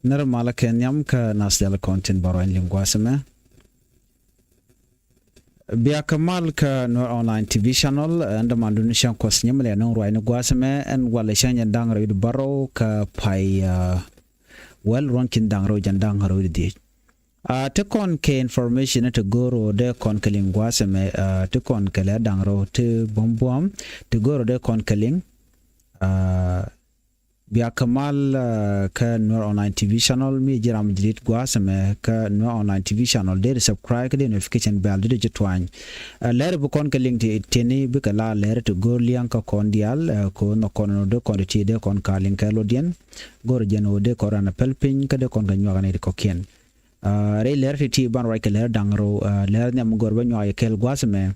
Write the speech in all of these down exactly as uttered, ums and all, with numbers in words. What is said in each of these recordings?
Nɛrɛ malä kɛ nhiam kä nath diaal kɔn tin bä ruany liŋ gua̱a̱th ɛmɛ. Bia kɛ mal kä Nuer Online T V channel, ɛn däman duni cäŋ kuɔth nyimɛ lɛ nöŋ ruacni gua̱a̱th ɛmɛ, ɛn walɛ cäŋ jɛn da̱ŋ rɛw wi̱cdɛ bärɔw kä pay, ah, well, ruɔ̱n ki̱n da̱ŋ rɛw jɛn da̱ŋ rɛw wi̱cdɛ dhieec. Ah, ti kɔn kɛ information ti go̱o̱r ɔ dee kɔn kɛ liŋ gua̱a̱th ɛmɛ, ah, ti kɔn kɛ lɛ da̱ŋ rɛw ti buɔ̱m buɔ̱m, ti go̱o̱r ɔ dee kɔn kɛ liŋ. Ah, Bia kɛ mal, ah, kä Nuer Online T V channel, mi ji̱ ram ji̱ lit gua̱a̱th ɛmɛ kä Nuer Online T V channel, dee di subscribe kä dee notification bell dee di ji̱ tuany. Ah, lɛr bi kɔn kɛ liŋ ti tini bikɛ la lɛr ti go̱o̱r liɛŋ kä kɔn diaal, ah, kɛ ɣöö nhɔk kɔn ɛn ɣöö dee kɔn ti ti dee kɔn ka liŋ kɛ lotdiɛn. Go̱o̱r jɛn ɣöö dee kɔn ran a päl piny kä dee kɔn kɛ nyuak ni ti kɔ̱kiɛn. Ah, rɛy lɛr ti ti ban ruac kɛ lɛr da̱ŋ rɛw, ah, lɛr nhiam go̱o̱r bä nyuak yɛ kɛl gua̱a̱th ɛmɛ.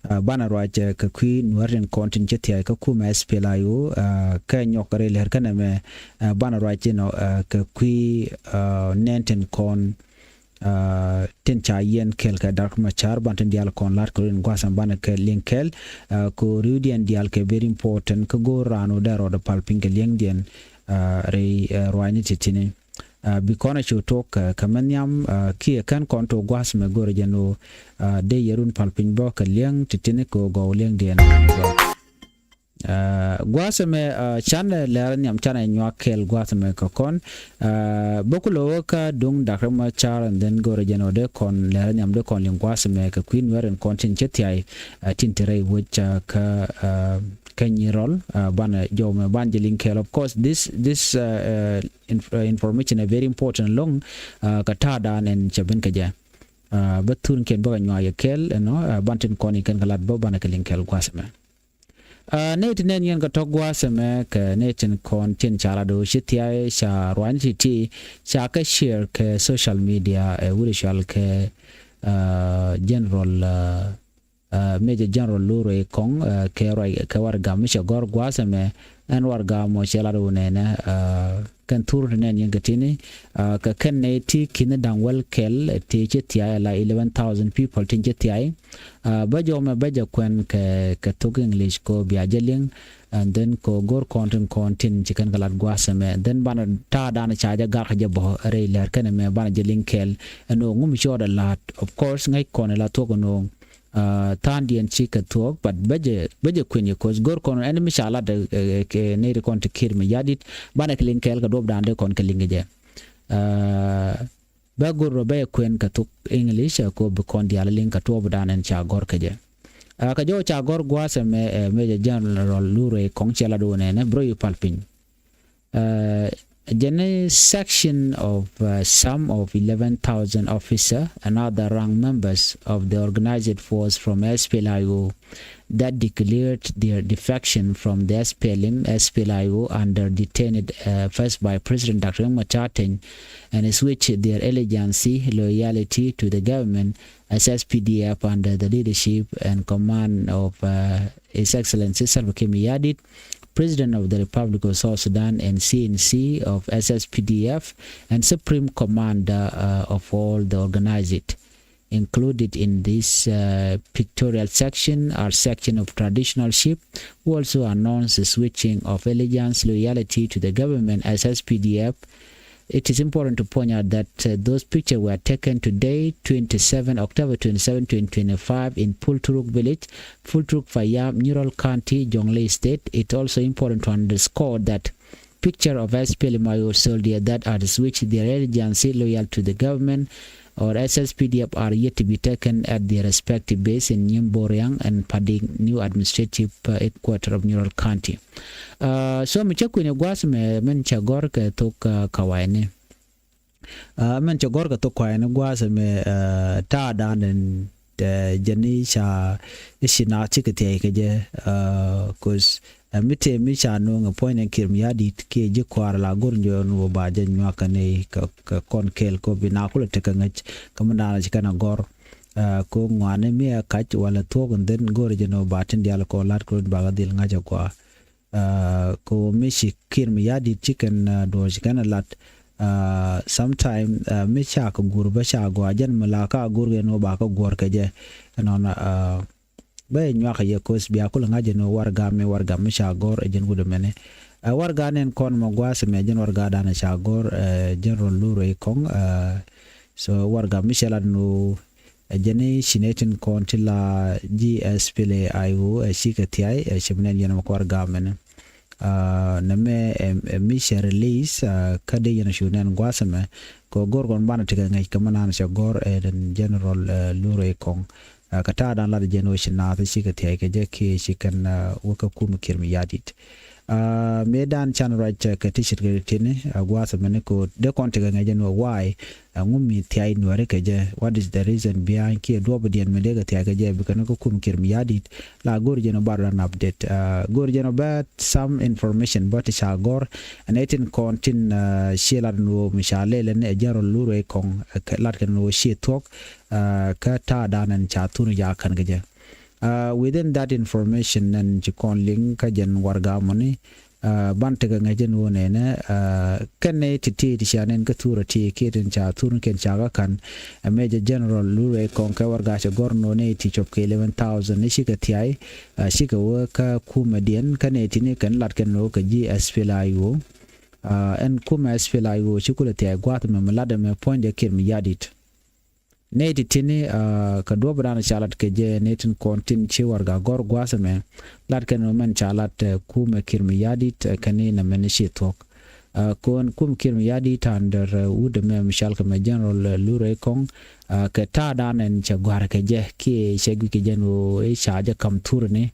Ah, banɛ ruac, eh, kɛ kui̱ Nuäär tin kɔn tin cä thia̱a̱c kä kumɛ S P L A I O, ah, kɛ nyɔk rɛy lɛr kɛnɛ mɛ, ah, banɛ ruac inɔ, ah, kɛ kui̱, ah, nɛn tin kɔn, ah, tin ca yiɛn kɛl kɛ Dak Macar ban tin diaal kɔn la̱t kɛ run gua̱a̱th ɛmɛ banɛ kɛ liŋ kɛl, ah, kɛ riwdiɛn diaal kɛ very important kä go̱o̱r raan wä dee rɔɔdɛ pal piny kɛ liɛŋdiɛn, ah, rɛy, eh, ruacni ti tini. Ah, bi kɔn a cu tok, ah, kɛ mɛ nhiam, ah, kiɛ kɛn kɔn tok gua̱a̱th mɛ go̱rɛ jɛn ɣöö, ah, dee yɛ run pal piny bä kɛ liɛŋ ti tini kɛ ɣöö gɔw liɛŋdiɛn. Ah, gua̱a̱th mɛ, ah, canɛ lɛr nhiam canɛ nyuak kɛl gua̱a̱th mɛ kɛ kɔn. Ah, bä kulɛ wä kä duŋ Dak Macar and then go̱rɛ jɛn ɣöö dee kɔn lɛr nhiam dee kɔn liŋ gua̱a̱th mɛ kɛ kui̱ Nuäär in kɔn tin cä thia̱a̱c, ah, tin te rɛy wec, ah, kä, ah, kä Nyirɔl, ah, banɛ jɔw mɛ ban jɛ liŋ kɛl. Of course, this, this, ah, ah, inf-, uh, information ɛ very important loŋ, uh, kä ta̱a̱dan ɛn cɛ ben kä jɛ. Uh, bä thurkiɛn bä kɛ nyuak yɛ kɛl ɛnɔ, uh, ban tin kɔn ikɛn kɛ lat bä banɛ kɛ liŋ kɛl gua̱a̱th ɛmɛ. Uh, nɛy ti nɛn yɛn kɛ tɔ̱ gua̱a̱th ɛmɛ kɛ nɛy tin kɔn tin ca lat ɣöö ci thia̱a̱c ca ruany ti̱ti̱ ca kɛ share kɛ social media, ɛ wut cual kɛ, uh, General, uh, uh, Major General Lurey Kɔŋ, uh, kɛ ruac kɛ warɛgak mi cɛ gɔ̱r gua̱a̱th ɛmɛ, ɛn warɛgak mɔ cɛ lat wä nɛnɛ, uh, kɛn thur ti nɛn yɛn kɛ tini, uh, kɛ kɛn nɛy ti ki̱ni da̱ŋ wäl kɛl, uh, ti ci thia̱a̱c la eleven thousand people tin ci thia̱a̱c. Uh, bä jɔmɛ bä jɛ kuɛn kɛ, kɛ thok English kɛ ɣöö bia jɛ liŋ, and then kɛ ɣöö go̱r kɔn tin kɔn tin ci kɛn kɛ lat gua̱a̱th ɛmɛ, and then banɛ ta̱a̱dan ca jɛ gak jɛ bä rɛy lɛr kɛn ɛmɛ banɛ jɛ liŋ kɛl, ɛn ɣöö ŋum cɔɔdɛ la̱t. Of course, ŋäc kɔn ɛ la thuɔ̱k ɛn ɣöö, uh, tha̱a̱ŋdiɛn cikɛ thuɔ̱k, but bä jɛ, bä jɛ kuɛn yɛ, 'cause go̱r kɔn ɛn mi ca lat, eh, eh, kɛ nɛy ti kɔn ti Kiir Mayardit, banɛ kɛ liŋ kɛl kɛ duɔ̱pdan dee kɔn kɛ liŋ kɛ jɛ. Uh, bä go̱r rɔ bä jɛ kuɛn kɛ thok English, uh, kɛ ɣöö bi kɔn diaal liŋ kɛ duɔ̱pdan ɛn ca gɔ̱r kɛ jɛ. Uh, kɛ jɔw ca gɔ̱r gua̱a̱th ɛmɛ, uh, Major General Lurey Kɔŋ cɛ lat wä nɛnɛ, bro, you pal piny. Uh, jɛn ni section of, uh, some of eleven thousand officer and other rank members of the organized force from S P L A I O that declared their defection from the S P L M, S P L A I O under detained, uh, first by President Doctor Riek Machar Teny and switch their allegiance, loyalty to the government as S P D F under the leadership and command of, uh, His Excellency Salva Kiir Mayardit, President of the Republic of South Sudan and C N C of S S P D F and Supreme Commander, uh, of all the organized. Included in this, uh, pictorial section are section of traditional chief who also announced the switching of allegiance loyalty to the government as S P D F. It is important to point out that, uh, those pictures were taken today, twenty-seven October twenty-seven, twenty twenty-five in Pultruk village, Pultruk Payam, Nyirol County, Jonglei State. It also important to underscore that picture of S P L M I O soldier that had switched their allegiance loyal to the government or S S P D F are yet to be taken at their respective base in Nyimboreang and Pading, new administrative, uh, headquarter of Nyirol County. Uh, so mi cä kui̱n ɛ gua̱a̱th mɛ mɛn cɛ gɔ̱r kɛ thok, uh, kawayni. Uh, mɛn cɛ gɔ̱r kɛ thok kawayni gua̱a̱th mɛ, uh, ta̱a̱ da̱a̱n ɛn, uh, jɛn i̱ ca i̱ ci naath cikɛ thia̱y kɛ jɛ, uh, 'cause, uh, mi tëë mi ca nööŋ ɛ puɔ̱ny ɛn Kiir Mayardit kiɛ ji̱ kɔaar la go̱r jɔɔn wä ba jɛ nyuak kɛ nɛy kɛ, kɛ kɔn kɛɛl kɛ bi naath kulɛ tekɛ ŋäc kɛ mi da̱a̱n ci kɛn a gɔ̱r. Uh, kɛ ŋuani mi ɛ kac walɛ thuɔ̱k ɛn dhen go̱r jɛ nɔ ba tin diaal kɔ la̱t kɛ run bakɛ dhil ŋa̱c ɛ gɔaa. Uh, kɛ mi ci Kiir Mayardit ci kɛn, uh, duɔ̱ɔ̱c kɛn ɛ lat. Uh, sometime, uh, mi ca kɛ guur bä ca gɔaa jɛn mi la ka guur kɛ nɔ ba kɛ guɔ̱r kɛ jɛ. Ɛnɔn, uh, bä nyuak yɛ 'cause bia kulɛ ŋa̱c jɛ nɔ warɛgak mi warɛgak mi ca gɔ̱r ɛ jɛn wut ɛmɛni. Ɛ warɛga nɛn kɔn mɔ gua̱a̱th ɛmɛ jɛn warɛga dan ca gɔ̱r, ɛ General Lurey Kɔŋ. Ɛ so warɛga mi cɛ lat ni ɣöö ɛ jɛn i̱ ci nɛy tin kɔn ti la G S P L A I O ɛ cikɛ thia̱y, ɛ ci bi nɛn yɛn mɔ kɛ warɛga mɛn. Ɛ nɛmɛ ɛ mi cɛ release, ɛ kä dee yɛn cu nɛn gua̱a̱th ɛmɛ kɛ gɔ̱r kɔn banɛ tekɛ ŋäc kɛ mi naan cɛ gɔ̱r ɛ den General Lurey Kɔŋ. Ɛ kɛ ta̱a̱ dan lat jɛn ɣöö ci naath cikɛ thia̱y kɛ jɛ kiɛ ci kɛn wä kä kumɛ Kiir Mayardit. Ɛ mëë dan can ruac kɛ ti ce̱tkɛ tin ɛ gua̱a̱th ɛmɛni kɛ ɣöö dee kɔn tekɛ ŋäc jɛn ɣöö why, ɛ ŋu mi thia̱y Nuääri kɛ jɛ, what is the reason behind kiɛ duɔ̱ɔ̱pdiɛn mi dee kɛ thia̱y kɛ jɛ bikɛ ni kä kumɛ Kiir Mayardit. La go̱o̱ri jɛn ɣöö bar dan update. Ɛ go̱o̱ri jɛn ɣöö bɛ some information bä ti ca gɔ̱r ɛ nɛy tin kɔn tin ci lat ni ɣöö mi ca lɛl ɛn ɛ General Lurey Kɔŋ ɛ lat kɛn ni ɣöö ci thuɔ̱k. Kä ta̱a̱ dan ɛn ca thun jakä kän kɛ jɛ. Within that information ɛn ci kɔn liŋ kä jɛn warɛga mɔni, ban tekɛ ŋäc jɛn ɣöö nɛnɛ kɛn nɛy ti̱ti̱ ti cia nɛn kä thurä ti kiɛ tin ca thurkiɛn ca kä ka̱n. Ɛ Major General Lurey Kɔŋ kɛ warɛga cɛ gɔ̱r ni ɣöö nɛy ti cop kɛ eleven thousand ni cikɛ thia̱y, cikɛ wä kä kumɛdiɛn kä nɛy ti ni kɛn lat kɛn ni ɣöö kɛ ji̱ S P L A I O. Ɛn kumɛ S P L A I O ci kulɛ thia̱y gua̱a̱th ɛmɛ mi lat ɛmɛ puɔ̱nydɛ Kiir Mayardit. Nɛy ti tini kɛ duɔ̱ɔ̱p dan ca lat kɛ jɛ nɛy tin kɔn tin ci warɛga gɔ̱r gua̱a̱th ɛmɛ lat kɛn ɣöö mɛn ca lat kumɛ Kiir Mayardit kɛn inɛ mɛn ci thuɔ̱k. Kɔn kumɛ Kiir Mayardit under wut ɛmɛ mi cɔal kɛ mɛ General Lurey Kɔŋ. Kɛ ta̱a̱ dan ɛn cɛ gɔ̱a̱r kɛ jɛ kiɛ cɛ guic kɛ jɛn ɣöö i̱ ca jɛ ka̱m thurni.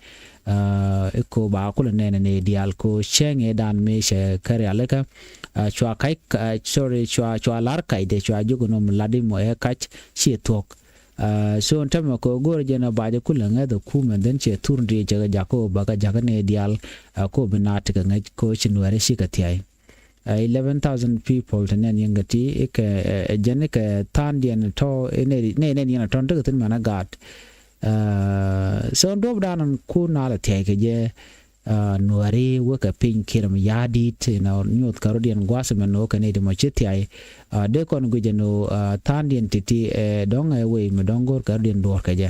Iko ba kulɛ nɛn ni diaal ko cäŋ ɛ dan mi cɛ kä rialikä. Cua kac, sorry, cua, cua lar kacdɛ, cua jiök ni ɣöö mi lat i̱ mɔ ɛ kac ci thuɔ̱k. So ɛn tämɛ ko go̱o̱rɛ jɛn ɣöö ba jɛ kulɛ ŋäth ɛ kumɛ, then cɛ thurni cɛ kɛ jakä ɣöö ba kɛ jakä ni diaal. Ko bi na tekɛ ŋäc ko ci Nuääri cikɛ thia̱y. Eleven thousand people te nɛn yɛn kɛ ti ikɛ jɛn ikɛ tha̱a̱ŋdiɛn tɔ̱ inɛ nɛn yɛn tɔ̱ tekɛ thi̱n mɛn a gaat. So duɔ̱ɔ̱p dan ku na lɛ thia̱y kɛ jɛ. Nuääri wekɛ piny Kiir Mayardit inɔ nyuɔth kɛ rɔ̱diɛn gua̱a̱th mɛn wekɛ nɛy ti mɔ ci thia̱y. Dee kɔn guic ɛn ɣöö tha̱a̱ŋdiɛn ti̱ti̱ ɛ dɔ̱ŋ ɛ wei mi dɔ̱ŋ go̱o̱r kɛ rɔ̱diɛn duɔ̱ɔ̱r kɛ jɛ.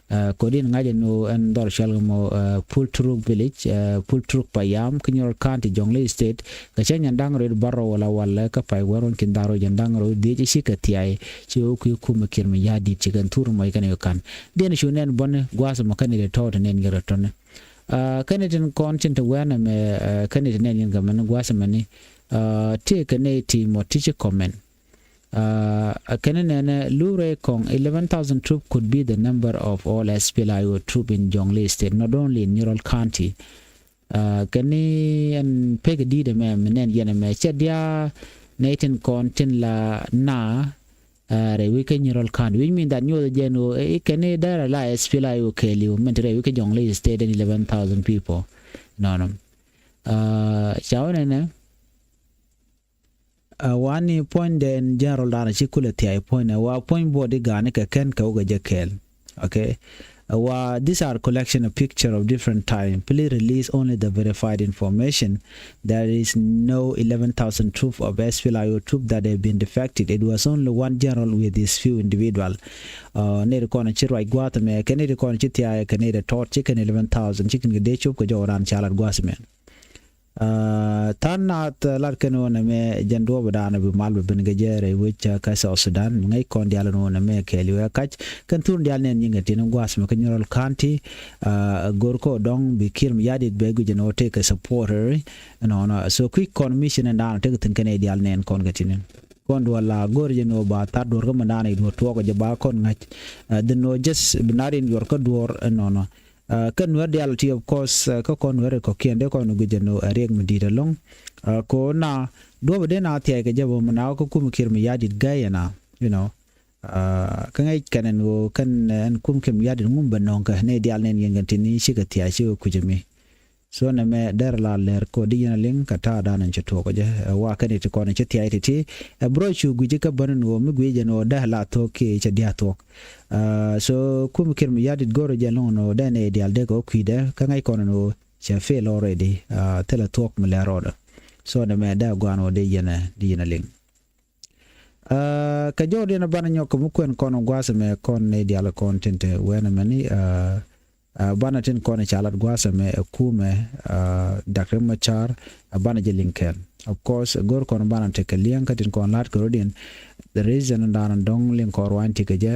Kɔdiɛn ŋa̱c ɛn ɣöö ɛn dhɔr cɔal kɛ mɔ Pultruk Village, Pultruk Payam kä Nyirol County, Jonglei State. Kɛ cä nyan da̱ŋ rɛw bärɔw wala walɛ kä pay wärun kin da̱ŋ rɛw jɛn da̱ŋ rɛw dhiec cikɛ thia̱y ci wä kui̱ kumɛ Kiir Mayardit ci kɛn thur mɔc kɛn yɔ ka̱n. Diɛn cu nɛn bäni gua̱a̱th mɔ kɛn i̱ tɔ̱ te nɛn yɛn rɛ tɔ̱ni. Kɛn i̱ tin kɔn tin te wɛn ɛmɛ kɛn i̱ te nɛn yɛn kɛ mɛn gua̱a̱th mɛni. Tëëkɛ nɛy ti mɔ ti ci comment. Kɛn i̱ nɛnɛ Lurey Kɔŋ, eleven thousand troop could be the number of all S P L A I O troop in Jonglei State, not only in Nyirol County. Kɛn i̱ ɛn pek di̱i̱t ɛmɛ mi nɛn yɛn ɛmɛ cɛ diaal nɛy tin kɔn tin la na rɛy wec kä Nyirol County, which mean that nyuɔth jɛn ɣöö i̱ kɛn i̱ däär ala S P L A I O kɛɛliw mɛn ti rɛy wec kä Jonglei State ɛn eleven thousand people. Nɔnɔ. Ca wä nɛnɛ. Ɛ wani puɔ̱nydɛ ɛn General dan ci kulɛ thia̱y puɔ̱nydɛ wa puɔ̱ny buɔt i̱ ga̱a̱ni kɛ kɛn kɛ wä kɛ jɛ kɛɛl. Okay. Ɛ wa, these are collection of picture of different time. Please release only the verified information. There is no eleven thousand troop of S P L A I O troop that have been defected. It was only one general with his few individual. Nɛy ti kɔn ci ruac gua̱a̱th ɛmɛ kɛ nɛy ti kɔn ci thia̱y kɛ nɛy ti tɔt ci kɛn eleven thousand ci kɛn kɛ dee cop kɛ jɔw ran ca lat gua̱a̱th ɛmɛ. Tha̱a̱ŋ nath lat kɛn ɣöö nɛmɛ jɛn duɔ̱ɔ̱p dan bi mal bi ben kɛ jɛ rɛy wec kä South Sudan. Mi ŋäc kɔn diaal ɛn ɣöö nɛmɛ kɛɛliw ɛ kac kɛn thurni diaal nɛn nyiŋ kɛ tin gua̱a̱th mi kä Nyirol County. Go̱r kä dɔ̱ŋ bi Kiir Mayardit bɛ guic ɛn ɣöö tëëkɛ support ɛnɔnɔ. So kui̱ kɔn mission ɛn dan tëëkɛ thi̱n kɛn ɛ diaal nɛn kɔn kɛ tin. Kɔn duɔl la go̱r jɛ ni ɣöö ba tha̱a̱r duɔ̱ɔ̱r kä mi dan i̱ duɔ̱ɔ̱r tuɔɔk ɛ jɛ ba kɔn ŋa̱c. Dhin ɣöö just bi na rin yuɔr kä duɔ̱ɔ̱r ɛnɔnɔ. Kä Nuɛr diaal ti, of course, kä kɔn Nuɛr kɔ̱kiɛn dee kɔn guic ɛn ɣöö ɛ riɛk mi di̱i̱t ɛlɔ̱ŋ. Ko na duɔ̱ɔ̱p dee na thia̱y kɛ jɛ bä mi na wä kä kumɛ Kiir Mayardit gäy ɛna, you know. Kä ŋäc kɛn ɛn ɣöö kɛn ɛn kumɛ Kiir Mayardit ŋum bɛ nɔ̱ŋ kɛ nɛy diaal nɛn yɛn kɛn tin i̱ cikɛ thia̱y cikɛ kui̱c ɛmi. So nɛmɛ dɛr la lɛr kɔ di yɛn a liŋ kɛ ta̱a̱ dan ɛn cɛ tuɔɔk kɛ jɛ. Ɛ wa kɛn iti kɔn cɛ thia̱y titi. Ɛ bro cu gui̱ci kä bäni ni ɣöö mi gui̱ci jɛ ni ɣöö dee la thuɔ̱k kiɛ cɛ dia̱ thuɔ̱k. So kumɛ Kiir Mayardit go̱rɛ jɛ lo̱ŋ ni ɣöö dee nɛy diaal dee kɛ wä kui̱dɛ kä ŋäc kɔn ni ɣöö cɛ fail already. Thilɛ thuɔ̱k mi lɛr rɔɔdɛ. So nɛmɛ dee gua̱a̱n ɣöö di yɛn a, di yɛn a liŋ. Kɛ jɔwdiɛn a banɛ nyɔk kɛ mi kuɛn kɔn gua̱a̱th ɛmɛ kɔn nɛy diaal kɔn tin te wɛn ɛmɛni. Banɛ tin kɔn ca lat gua̱a̱th ɛmɛ ɛ kumɛ Doctor Machar, banɛ jɛ liŋ kɛɛl. Of course go̱r kɔn banɛ tekɛ liɛŋ kä tin kɔn lat kɛ rɔ̱diɛn. The reason dan dɔ̱ŋ liŋ kɔn ruany tekɛ jɛ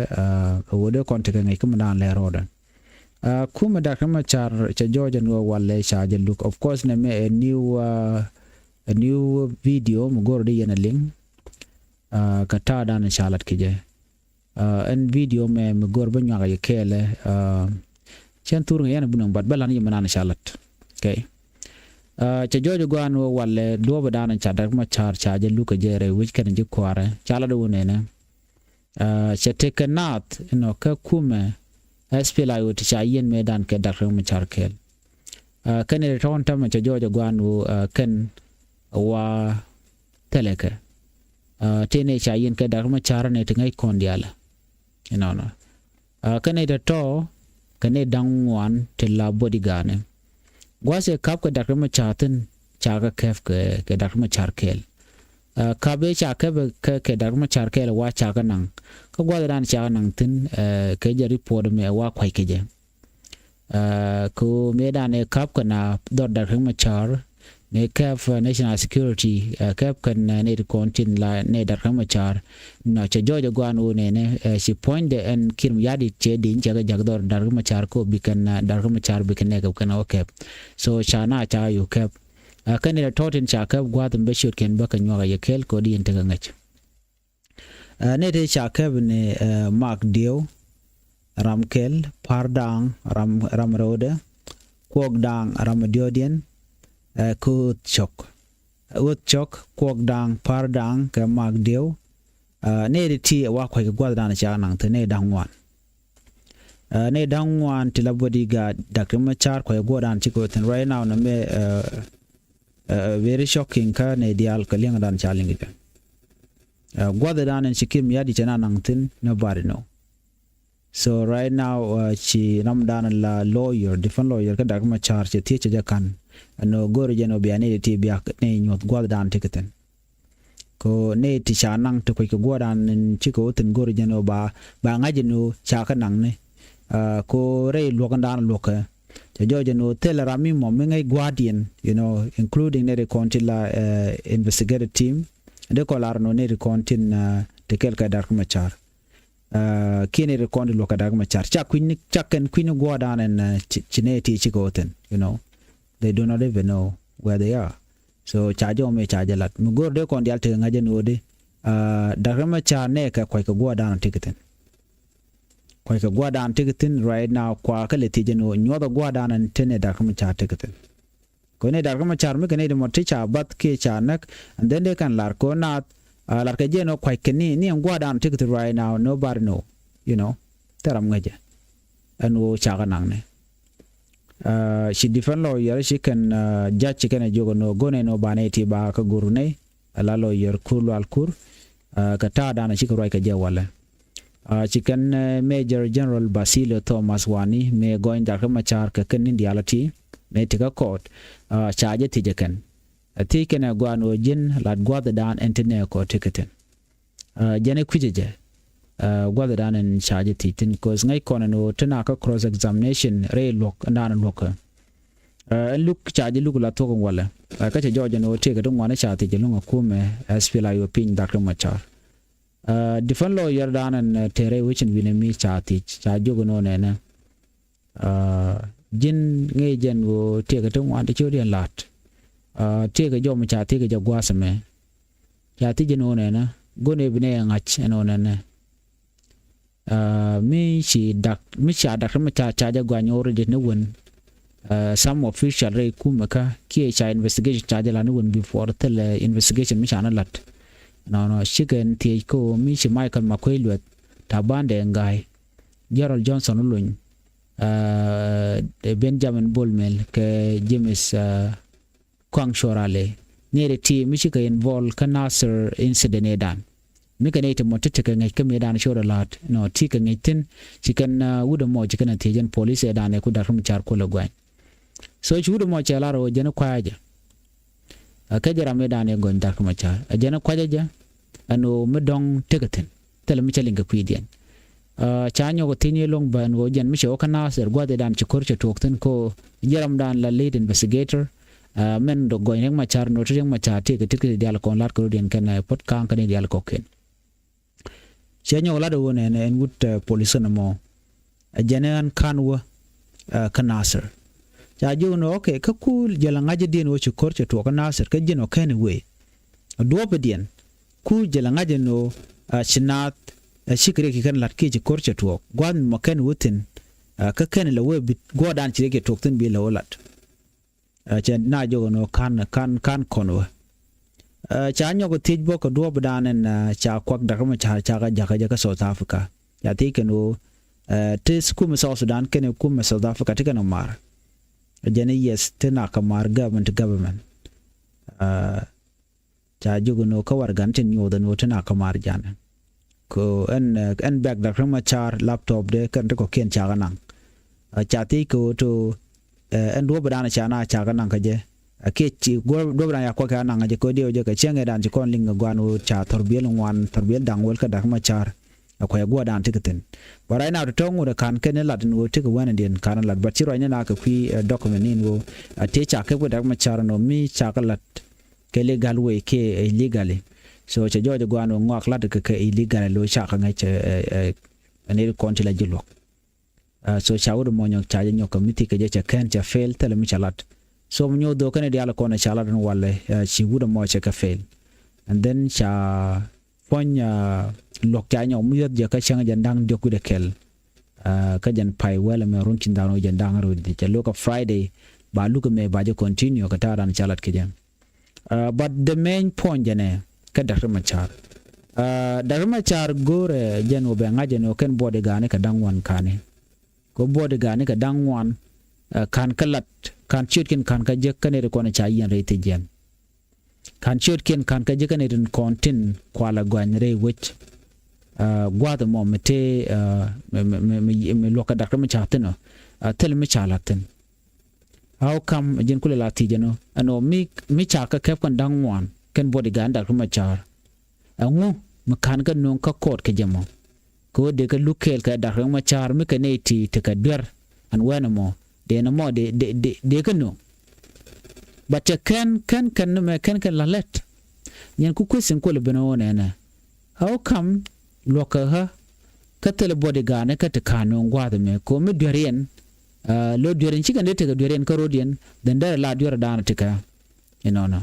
ɛ wä dee kɔn tekɛ ŋäc kä mi dan lɛ rɔɔdɛ. Kumɛ Doctor Machar cɛ jɔɔc ɛn ɣöö walɛ ca jɛ luk. Of course nɛ mɛ ɛ new ɛ new video mi go̱r di yɛn ɛ liŋ. Kɛ ta̱a̱ dan ca lat kɛ jɛ. Ɛn video mɛ mi go̱r bä nyuak yɛ kɛɛlɛ. Cɛn thur ŋɛ yɛn bi nɔŋ bat bä lan yɛ mi nan ca lat. Okay. Cɛ jɔɔc guan wä walɛ duɔ̱ɔ̱p dan ca Doctor Machar ca jɛ luk kɛ jɛ rɛy wi̱c kɛn ji̱ kuarɛ ca lat wä nɛnɛ. Cɛ tekɛ naath inɔ kä kumɛ SPLA-IO ti ca yiɛn mëë dan kɛ Doctor Machar kɛɛl. Kɛn ɛ tɔ̱ɔ̱n tämɛ cɛ jɔɔc guan wä kɛn wa thilɛ kɛ. Tëë nɛ ca yiɛn kɛ Doctor Machar nɛ ti ŋäc kɔn diaalɛ. Inɔnɔ kɛn ɛ tɔ̱ kɛn ɛ da̱ŋ ŋuan ti la bodyguard ni. Gua̱a̱th ɛ ka̱p kɛ Doctor Machar thi̱n ca kɛ kɛp kɛ Doctor Machar kɛɛl. Ka̱p ëë ca kɛp kɛ Doctor Machar kɛɛl wa ca kɛ naŋ. Kä gua̱a̱th ɛ dan ca kɛ naŋ thi̱n kɛ jɛ report mɛ wa kua̱c kɛ jɛ. Kɛ mëë dan ɛ ka̱p kɛ na dhɔr Doctor Machar mëë kɛp national security kɛp kɛn nɛ ti kɔn tin la nɛ Doctor Machar. Nɔ cɛ jɔɔc ɛ guan wä nɛnɛ ci puɔ̱nydɛ ɛn Kiir Mayardit cɛ di̱ny cɛ kɛ jak dhɔr Doctor Machar kɛ bi kɛn Doctor Machar bi kɛn nɛ kɛ kɛn wä kɛp. So ca na ca yuk kɛp. Kɛn ɛ tɔ̱ tin ca kɛp gua̱a̱th in bä ciötkiɛn bä kɛ nyuak ɛ yɛ kɛɛl kɛ wä di in tekɛ ŋäc. Nɛ ti ca kɛp ni Mak Diɛw, ram kɛl, Par Da̱a̱ŋ, ram rɛwdɛ, Kuɔk Da̱a̱ŋ, ram diɔ̱ɔ̱diɛn, kä Ɣöth Cɔk. Ɣöth Cɔk, Kuɔk Da̱a̱ŋ, Par Da̱a̱ŋ kɛ Mak Diɛw. Nɛ ti ti wa kua̱c kɛ gua̱th dan ca naŋ thi̱n nɛ da̱ŋ ŋuan. Nɛ da̱ŋ ŋuan ti la bodyguard Doctor Machar kua̱c kɛ gua̱th dan ci kɛ thi̱n right now nɛ mɛ. Very shocking kä nɛ diaal kɛ liɛŋ dan ca liŋ kɛ. Gua̱th dan in ci Kiir Mayardit cɛ na naŋ thi̱n, nobody know. So right now ci ram dan la lawyer, defense lawyer kä Doctor Machar cɛ thiec cɛ jɛ kan. Ɛn ɣöö go̱o̱rɛ jɛ nɔ bia nɛ ti bia nɛ nyuɔth gua̱th dan ti kɛ thi̱n. Ko nɛ ti ca naŋ ti kuec kɛ gua̱th dan in ci kɛ wä thi̱n go̱o̱rɛ jɛ nɔ ba ba ŋa̱c jɛ nɔ ca kɛ naŋ ni. Ko rɛy luɔk dan luɔk kɛ cɛ jɔɔc jɛ nɔ thil ram mi mɔ mi ŋäc gua̱diɛn, you know, including nɛ ti kɔn ti la investigative team. Dee kɔ lar nɔ nɛ ti kɔn tin ti kɛl kɛ Doctor Machar. Kiɛ nɛ ti kɔn ti luɔk kɛ Doctor Machar ca kui̱ny ca kɛn kui̱ny gua̱dan ɛn ci nɛ ti ci kɛ wä thi̱n, you know, they do not even know where they are. So ca jɛ wä mi ca jɛ lat mi go̱r dee kɔn dial ti kɛ ŋa̱c jɛ ni wä di. Doctor Machar nɛ kɛ kuac kɛ gua̱dan ti kɛ thi̱n. Kuac kɛ gua̱dan ti kɛ thi̱n right now kua kä lɛ thiec jɛ ni wä nyuɔth ɛ gua̱dan ɛn ti nɛ Doctor Machar ti kɛ thi̱n. Kɛ ni Doctor Machar mi kɛ ni di mɔ ti ca bath kiɛ ca näk. And then dee kɛn lar kɛ naath lar kɛ jɛ nɔ kuac kɛ ni ni ɛn gua̱dan ti kɛ thi̱n right now, nobody know, you know. Thil ram ŋäcɛ ɛn ɣöö ca kɛ naŋ ni. Ci defense lawyer ci kɛn judge ci kɛn ɛ jiök ɛn ɣöö go̱n ɛn ɣöö banɛ ti ba kä go̱r ni. Ala lawyer Kur Lual Kur kɛ ta̱a̱ dan ci kɛ ruac kɛ jɛ walɛ. Ci kɛn Major General Basilio Thomas Wani mëë gɔny Doctor Machar kɛ kɛn ni diaal ti mëë ti kä court. Ca jɛ thiec ɛ kɛn ɛ thiec kɛn ɛ gua̱a̱n ɣöö ji̱n lat gua̱th dan ɛn ti nɛ kɔ ti kɛ thi̱n. Jɛn ɛ kui̱c ɛ jɛ gua̱th dan ɛn ca jɛ thiec thi̱n, 'cause ŋäc kɔn ɛn ɣöö ti na kä cross examination rɛy luɔk ɛn dan luɔk kɛ. Ɛn luk ca jɛ luk la thuɔ̱k ɛn walɛ kä cɛ jɔɔc ɛn ɣöö tëëkɛ ti ŋuan ca thiec ɛlɔ̱ŋ ɛ kumɛ SPLA-IO piny Doctor Machar. Defense lawyer dan ɛn tëë rɛy wecin wi̱nɛ mi ca thiec ca jiök ɛn ɣöö nɛnɛ ji̱n ŋäc jɛn ɣöö tëëkɛ ti ŋuan ti ciötdiɛn la̱t. Tëëkɛ jɔm ca thiec kɛ jɛ gua̱a̱th ɛmɛ. Ca thiec ɛn ɣöö nɛnɛ go̱n ɛ bi nɛ ɛ ŋa̱c ɛn ɣöö nɛnɛ. Mi ci dak mi ca Doctor Machar ca jɛ gua̱ny already ni wen. Some official rɛy kumɛ kä kiɛ ca investigation ca jɛ la ni wen before thilɛ investigation mi ca ni lat. Nɔnɔ cikɛ thiec kä mi ci Michael Makuei Lueth, Taban Deng Gai, Gerald Johnson Olony, Benjamin Bol Mel kɛ James Kuaŋ Cuɔralɛ. Nɛy ti ti mi cikɛ involve kä Nasir incident ëëdan. Mi kɛ nɛy ti mɔ ti tekɛ ŋäc kä mëëdan cuɔrɛ la̱a̱t nɔ ti kɛ ŋäc thi̱n. Ci kɛn wut ɛmɔ ci kɛn a thiec ɛn police ëëdan ɛ ku Doctor Machar kulɛ gua̱ny. So ci wut ɛmɔ cɛ lar ɣöö jɛn kua̱cä jɛ. Ɛ kɛ jɛ ram ëëdan ɛ gɔny Doctor Machar ɛ jɛn kua̱cä jɛ. Ɛn ɣöö mi dɔ̱ŋ tekɛ thi̱n thilɛ mi cä liŋ kɛ kui̱diɛn. Ca nyɔk thiec ni loŋ bän ɣöö jɛn mi cɛ wä kä Nasir gua̱thidan ci ko̱r cɛ tuɔɔk thi̱n ko jiɛrɔmdan la lead investigator. Mɛn dɔk gɔny Riek Machar nɔ ti Riek Machar ti kɛ tit kɛ ti dial kɔn lat kɛ rot yɛn kɛn puɔt ka̱a̱ŋ kɛ ni dial kɔkiɛn. Cɛ nyɔk lat ɣöö nɛn ɛn wut polis kɛn mɔ. Ɛ jɛn ɛn ka̱n wä kä Nasir. Ca jiök nɔ, okay, kä ku jɛ la ŋa̱cädiɛn ɣöö ci ko̱r cɛ tuɔɔk kä Nasir kä ji̱n ɔ kɛn i̱ wee. Duɔ̱ɔ̱pidiɛn ku jɛ la ŋa̱cä nɔ ci naath ɛ ci kɛ riɛk ki kɛn la̱t kiɛ ci ko̱r cɛ tuɔɔk gua̱a̱th mi mɔ kɛn wä thi̱n. Kä kɛn la wee bi guɔ̱ɔ̱rdan ci riɛk cɛ tuɔɔk thi̱n bi la wä la̱t. Cɛ na jiök nɔ ka̱n ka̱n ka̱n kɔn wä. Ca nyɔk thiec bä kɛ duɔ̱ɔ̱pidan ɛn ca kuak Dak Riek Machar ca kɛ jakä jɛ kä South Africa. Ca thiec kɛn wä ti kumɛ South Sudan kɛn kumɛ South Africa ti kɛn mar. Jɛn i̱ yes ti na kɛ mar government government. Ca jiök nɔ kä warɛgan tin nyuɔth ɛn ɣöö ti na kä mar janɛ. Kɛ ɛn ɛn bɛk Dak Riek Machar laptop de kɛn ti kɔkiɛn ca kɛ naŋ. Ca thiec kɛ ɣöö to ɛn duɔ̱ɔ̱pidan ca na ca kɛ naŋ kä jɛ. Kiɛ ci duɔ̱ɔ̱pidan ya kuɔk ca naŋ kä jɛ kɛ ɣöö diɛw jɛ kɛ cieŋ ɛ dan ci kɔn liŋ kɛ guan ɣöö ca thɔr biɛl ŋuan thɔr biɛl da̱ŋ wäl kä Dak Riek Machar. Ɛ kuɛ guɔ̱ɔ̱r dan ti kɛ thi̱n. But right now ti tɔ̱ ŋut ɛ ka̱n kɛn lat ɛn ɣöö ti kɛ wɛn ɛn diɛn ka̱n lat but ci ruacni na kɛ kui̱ document in ɣöö a ti ca kɛ kui̱ Dak Riek Machar ɛn ɣöö mi ca kɛ lat kɛ legal way kiɛ illegally. So cɛ jɔɔc guan wä ŋɔak lat kɛ kɛ illegal lo ca kɛ ŋäc ɛ nir kɔn ti la ji̱ luɔk. So ca wut mɔ nyɔk ca jɛ nyɔk kɛ mi thik kɛ jɛ cɛ kɛn cɛ fail thilɛ mi ca lat. So mi nyɔk dhok kɛn dial kɔn ca lat ni walɛ ci wut mɔ cɛ kɛ fail. And then ca puɔ̱ny luɔk ca nyɔk mi yɔth jɛ kä cäŋ jɛ da̱ŋ diɔk wi̱dɛ kɛl. Kä jɛn pay wɛl mɛ run cin da̱ŋ jɛ da̱ŋ run di cɛ lo kɛ Friday ba luk mɛ ba jɛ continue kɛ ta̱a̱ ran ca lat kɛ jɛ. But the main point jɛnɛ kä Dak Riek Machar. Dak Riek Machar go̱rɛ jɛn wä bɛ ŋa̱c jɛn wä kɛn bodyguard ni kɛ da̱ŋ wan ka̱ni. Kɛ bodyguard ni kɛ da̱ŋ wan ka̱n kä lat ka̱n ciötkiɛn ka̱n kä jek kä nɛy ti kɔn ca yiɛn rɛy thiec jɛn. Ka̱n ciötkiɛn ka̱n kä jek kä nɛy ti kɔn tin kualɛ gua̱ny rɛy wec. Gua̱a̱th ɛmɔ mi tëë mi luɔk kɛ Dak Riek Machar thi̱n ɔ thil mi ca la̱t thi̱n. How come ɛ ji̱n kulɛ la thiec ɛnɔ ɛnɔ mi ca kɛ kɛp kɛn da̱ŋ ŋuan kɛn bodyguard ni Dak Riek Machar. Ɛŋu mi ka̱n kɛ nöŋ kä court kɛ jɛ mɔ. Kɛ ɣöö dee kɛ luk kɛɛl kɛ Dak Riek Machar mi kɛ nɛy ti tekɛ duer ɛn wɛn ɛmɔ dee nɔmɔ dee dee dee kɛ nöŋ. But cɛ kɛn kɛn kɛn ni mɛ kɛn kɛn la lɛt. Nyɛn ku question kuɔl ben ɣöö nɛnɛ. How come luɔk kɛ ɣä kä thilɛ bodyguard ni kä ti ka̱n nöŋ gua̱a̱th ɛmɛ kɛ ɣöö mi duer yɛn. Lo duer yɛn cikɛ ni tekɛ duer yɛn kä ro̱d yɛn then derɛ la duer da̱a̱n tikɛ. Inɔnɔ.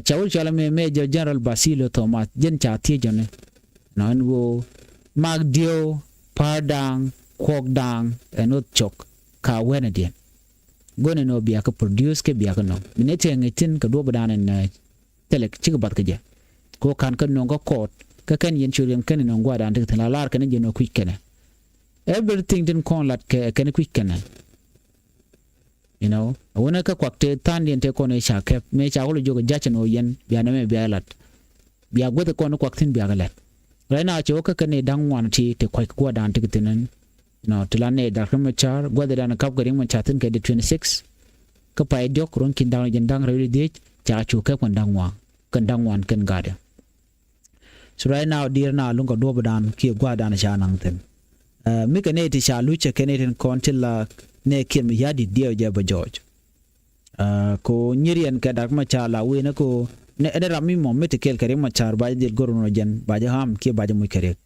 Ca wut cɔl ɛmɛ Major General Basilio Thomas jɛn ca thiec jɔni. Nɔ ɛn ɣöö mak dieu pa̱a̱r da̱a̱ŋ kuɔk da̱a̱ŋ ɛn ɣöth cɔk ka wɛnɛ diɛn. Go̱nɛ nɔ biakɛ produce kɛ biakɛ nɔ mi nɛ tɛŋ ŋi̱c thi̱n kɛ duɔ̱p dan ɛn thilɛ cikɛ bath kɛ jɛ. Kɛ ɣöö ka̱n kä nöŋ kä court kä kɛn yɛn ciöt yɛn kɛn nöŋ gua̱a̱r dan ti kɛ thi̱n la lar kɛn jɛ nɔ kui̱c kɛnɛ. Everything tin kɔn lat kɛ kɛn kui̱c kɛnɛ. You know, a wunɛ kä kuak te than diɛn te kɔn i̱ ca kɛp mëë ca wä lɛ jiök jac ɛn ɣöö yɛn bia nɛmɛ bia lat. Bia guäth kɔn i̱ kuak thi̱n bia kɛ lɛt. Right now cɛ wä kä kɛn i̱ da̱ŋ ŋuan ti te kuac kɛ gua̱a̱r dan ti kɛ thi̱n ɛn. You know, ti la nɛ Dak Riek Machar gua̱th i̱ dan kap kɛ Riek Machar thi̱n kɛ di twenty six. Kä pay diɔk ruɔ̱n ki̱n da̱ŋ jɛn da̱ŋ rɛw di dhiec ca cu kɛp kɛn da̱ŋ ŋuan kɛn da̱ŋ ŋuan kɛn ga̱a̱dɛ. So right now diɛɛr na luŋ kɛ duɔ̱ɔ̱p dan kiɛ gua̱a̱r dan ca naŋ thi̱n. Mi kɛ nɛy ti ca luc cɛ kɛ nɛy tin kɔn ti la nɛ kiɛn mi ya̱di̱t diɛw jɛ bɛ jɔɔc. Ko nyir yɛn kɛ Dak Machar la wee ni ko ni ram mi mɔ mi ti kɛl kɛ Riek Machar ba jɛ dhil go̱r nɔ jɛn ba jɛ ham kiɛ ba jɛ muc kɛ Riek.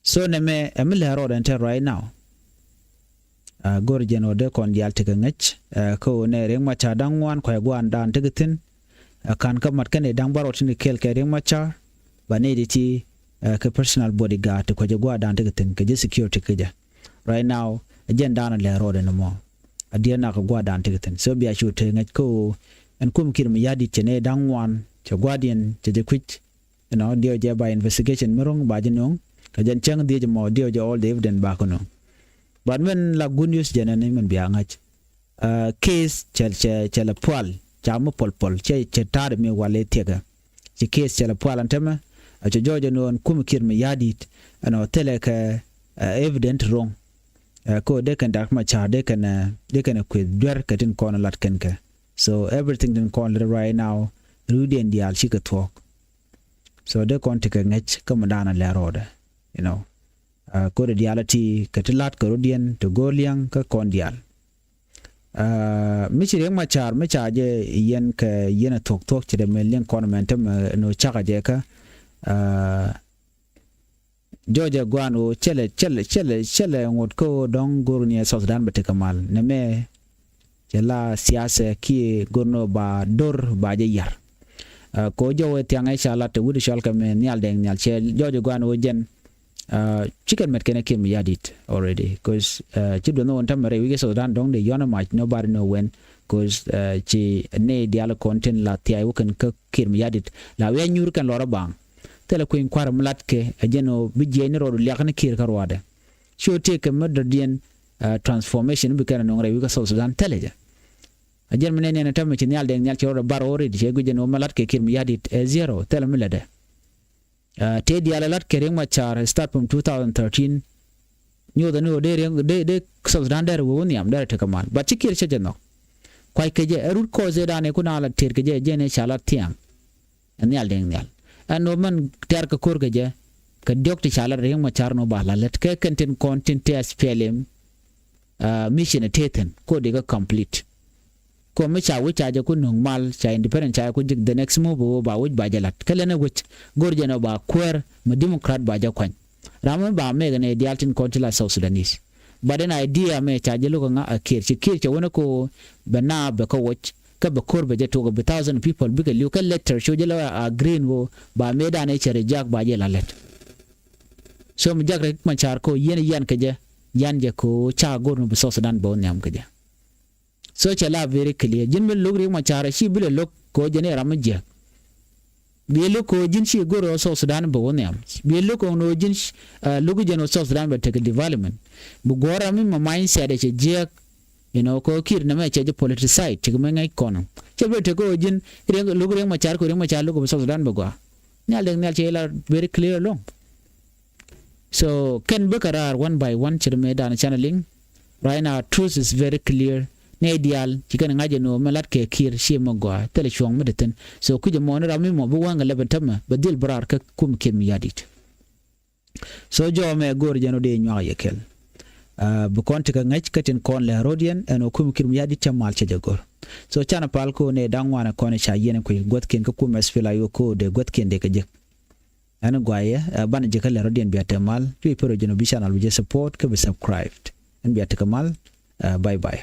So nɛmɛ ɛ mi lɛ rɔɔdɛ ɛn tɛ right now. Go̱r jɛn ɔ dee kɔn diaal tekɛ ŋäc kä ɣöö nɛ Riek Machar da̱ŋ ŋuan kua̱c gua̱a̱n daan tekɛ thi̱n. Ka̱n kä mat kɛn i̱ da̱ŋ bärɔw tin kɛ kɛɛl kɛ Riek Machar ba nɛy ti ti kɛ personal bodyguard ti kua̱c gua̱a̱n daan tekɛ thi̱n kɛ jɛ security kä jɛ. Right now ɛ jɛn daan ɛ lɛ rɔɔdɛ ni mɔ. A diɛn nak gua̱a̱n daan tekɛ thi̱n so bia cu te ŋäc kä ɣöö ɛn kum kiɛt mi ya̱di̱t cɛ nɛy da̱ŋ ŋuan cɛ gua̱a̱diɛn cɛ jɛ kui̱c. You know, diɛw jɛ ba investigation mi ro̱ŋ ba jɛ no̱o̱ŋ kɛ jɛn cäŋ dhiec mɔ diɛw jɛ all the evidence ba kä no̱o̱ŋ. But min la good news jɛ nɛn min bia ŋa̱c. Case cɛ cɛ cɛ lɛ pual ca mi pɔl pɔl cɛ cɛ ta̱a̱dɛ mi wal i̱ thiɛkɛ. Ci case cɛ lɛ pual ɛn tämɛ a cɛ jɔɔc ɛn ɣöö ɛn kum kiɛt mi ya̱di̱t ɛn ɣöö thilɛ kɛ evidence ro̱ŋ. Ko dee kɛn Dak Machar dee kɛn dee kɛn kueth duer kɛ tin kɔn lat kɛn kɛ. So everything tin kɔn lat right now riwdiɛn diaal cikɛ thuɔ̱k. So dee kɔn tekɛ ŋäc kä mi da̱a̱n a lɛ rɔɔdɛ. You know, Aa, kɛ ɣöö dee diaal ɛ ti kɛ ti la̱t kɛ rɔ̱diɛn ti go̱o̱r liɛŋ kä kɔn diaal. Aa, mi ci Riek Machar mi ca jɛ yɛn kɛ yɛn ɛ thuɔ̱k thuɔ̱k ci dee mɛ liɛŋ kɔn mɛn tämɛ ni ɣöö cakɛ jɛ kä. Aa, jɔɔcɛ gua̱a̱n ɣöö cɛlɛ cɛlɛ cɛlɛ cɛlɛ ŋot kä ɣöö dɔ̱ŋ go̱o̱r ni ɛ South Sudan bɛ tekɛ mal nɛmɛ. Cɛ la siasɛ kiɛ go̱r ni ba do̱r ba jɛ yar. Aa, kɛ ɣöö jɔwɛ thiaŋɛ ca lat te wi̱cdɛ cɔal kɛ mɛ Nhial Deng Nhial cɛ jɔɔcɛ gua̱a̱n ɣöö jɛn. Aa, ci kɛn mɛt kɛn ɛ Kiir Mayardit already. Cause, aa, ci duɔth ni ɣöö tämɛ rɛy wi̱c kɛ South Sudan dɔ̱ŋ dee yɔ̱n ɛ mac, nobody know when. Cause, aa, ci nɛy diaal kɔn tin la thia̱a̱c wä kɛn kä Kiir Mayardit la wi̱i̱ a nyuur kɛn lɔr ɛ baŋ. Thilɛ kui̱ny kua̱r mi latkɛ ɛ jɛn ɣöö bi jiɛc ni rɔɔdu liak ni Kiir kä ruaadɛ. Ci ɣöö tëëkɛ mi dɔ̱diɛn, aa, transformation bi kɛn ɛ nöŋ rɛy wi̱i̱ kä South Sudan thilɛ jɛ. Ɛ jɛn mi nɛn yɛn ɛ tämɛ ci Nhial Deng Nhial ci rɔɔdɛ bar already cɛ guic jɛn ɣöö mi latkɛ Kiir Mayardit ɛ zero, thilɛ mi lätdɛ. Aa, tëë diaal ɛ latkɛ Riek Machar start from two thousand thirteen. Nyuuthɛ ni ɣöö dee Riek dee dee South Sudan derɛ wee wä nhiam derɛ tekɛ mal. But ci Kiir cä jɛ nhɔk. Kuackɛ jɛ ɛ root cause ëëdan ëë kun a la tëër kɛ jɛ jɛn ëë ca la thiaŋ. Ɛ Nhial Deng Nhial. Ɛn ɣöö mɛn tɛ̈r kɛ ko̱r kɛ jɛ kɛ diɔ̱k ti ca la Riek Machar ni ɣöö ba la lät kɛ kɛn tin kɔn tin te SPLM. Aa, mission ɛ tëë thi̱n kɛ ɣöö dee kɛ complete. Kɛ ɣöö mi ca wec ca jɛ ku nöŋ mal ca independent ca jɛ ku ji̱k the next move ɣöö ba wec ba jɛ la̱t. Kä lɛn ɛ wec go̱r jɛn ɣöö ba kuäär mi Democrat ba jɛ kuany. Ram mi ba mɛk ɛ nɛy diaal tin kɔn ti la South Sudanese. But ɛn idea mɛ ca jɛ lo̱k ɛ ŋa ɛ Kiir ci Kiir cɛ wänä kɛ ɣöö bɛ naap bɛ kä woc kä bɛ ko̱r bɛ jɛ tuɔk ɛ bi thousand people bikɛ li̱w kä letter cu jɛ lɛ a green ɣöö ba mëëdan ëë cɛ reject ba jɛ la lät. So mi jak Riek Machar kɛ ɣöö yɛn yan kɛ jɛ yan jɛ kɛ ɣöö ca go̱r ni bi South Sudan bɛ wä nhiam kɛ jɛ. So cɛ la very clear. Ji̱n mi lo̱k Riek Machar ci bi lɛ lo̱k kɛ ɣöö jɛn i̱ ram mi jiäk. Bi lo̱k kɛ ɣöö ji̱n ci go̱r ɣöö South Sudan bɛ wä nhiam. Bi lo̱k kɛ ɣöö ji̱n, aa, lo̱k jɛn ɣöö South Sudan bɛ tekɛ development. Bi guɔ̱ɔ̱r ram mi ma mindset ɛ cɛ jiäk. You know, kɛ ɣöö Kiir nɛmɛ cɛ jɛ politicized, cɛ kɛ mi ŋäc kɔn. Cɛ bi lɛ tek kɛ ɣöö ji̱n Riek, lo̱k Riek Machar kɛ ɣöö Riek Machar lo̱k bi South Sudan bɛ gɔaa. Nhial Deng Nhial cɛ la very clear ɛlɔ̱ŋ. So kɛn bikɛ raar one by one ce̱t mëëdan canɛ liŋ. Right now truth is very clear. Nɛy diaal ci kɛn ŋa̱c ɛn ɣöö mɛ la̱t kɛ Kiir ciɛ mɛ gɔaa, thilɛ cuɔ̱ŋ mi te thi̱n. So kui̱c ɛmɔ ni ram mi mɔ bi wäŋ kɛ lɛpɛn tämɛ bɛ dhil bi raar kä kum Kiir Mayardit. So jɔw mɛ go̱o̱r jɛn ɣöö dee nyuak yɛ kɛl. Aa, bi kɔn tekɛ ŋäc kä tin kɔn lɛ ro̱diɛn ɛn ɣöö kum Kiir Mayardit cä mal cɛ jɛ go̱r. So canɛ pal kɛ ɣöö nɛy da̱ŋ ŋuan ɛ kɔn ca yiɛn ɛ kui̱ guäthkiɛn kä kum SPLA-IO kɛ ɣöö dee guäthkiɛn dee kɛ jek. Ɛn guayɛ, ɛ, banɛ ji̱ kä lɛ rɔ̱diɛn bia te mal. Cuɛ pär ɔ jɛn ɔ bi channel bi jɛ support kä bi subscribe. Ɛn bia te kä mal. Ɛ, bye bye.